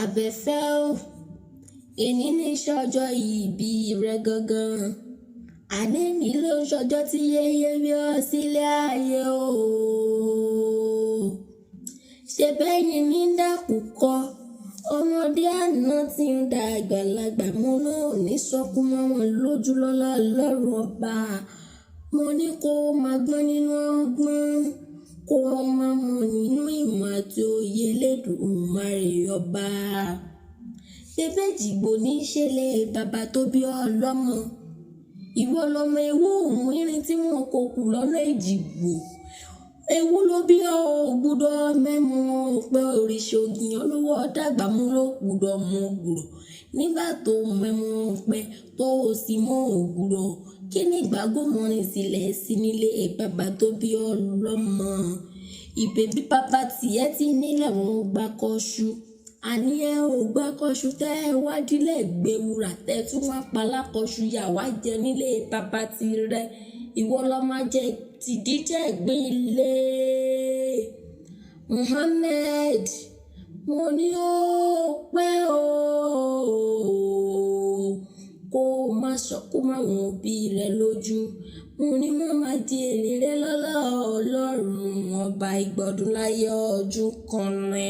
Àbẹ̀fẹ́ o, èní ní sọ́jọ́ ìbí rẹ gangan. Àní ní ló ń sọjọ́ tí yéyé bí ọ sílé ayé o. Ṣe bẹ́yìn ní dàkúkọ ọmọdé àná tí ń da àgbàlagbà, mo náà ò ní sọkún mọ́ wọn lójú lọ́lá Ọlọ́run Ọba. Mo ní kó máa gbọ́n nínú ọgbọ́n, kó máa mọ̀ nínú ìmọ̀ àti òye Elédùmarè Ọba. Ṣé bẹ́jìgbò ní í ṣe lé bàbá tó bí ọlọ́mọ? Ìwọ lọmọ ewu òun irin tí wọn kò kù lọ́nà Èjìgbò. Ewu ló bí ọ, ò gbúdọ̀ mẹ́mu pé òrìṣà ògìyàn lówó dàgbà mú ló gbúdọ̀ mú gbùrọ̀. Nígbà tó mẹ́mu pẹ́ tó o sì mọ ògùrọ̀, kí ni ìgbàgbọ́mọrin sílẹ̀ sí nílé bàbá tó bí ọlọ́mọ? Ìbèbí bàbá tiẹ̀ ti nílẹ̀ wọn ò gbà kọ́ṣú. Àní ẹ ò gbà kọ́ṣú tẹ́ ẹ wá dílé gbéwúrà tẹ́ tún wá palákọ̀ṣù yà wá jẹ nílé bàbá tirẹ̀. Ìwọ lọ máa jẹ tìdíjẹ́ ìgbín ilé. Muhammed, mo ní ó pẹ́ o, kó o má sọkún máwọn òbí rẹ lójú. Mo ní wọ́n máa di èrè rẹ lọ́lá Ọlọ́run Ọba ìgbọ̀dún láyé ọdún kan ní.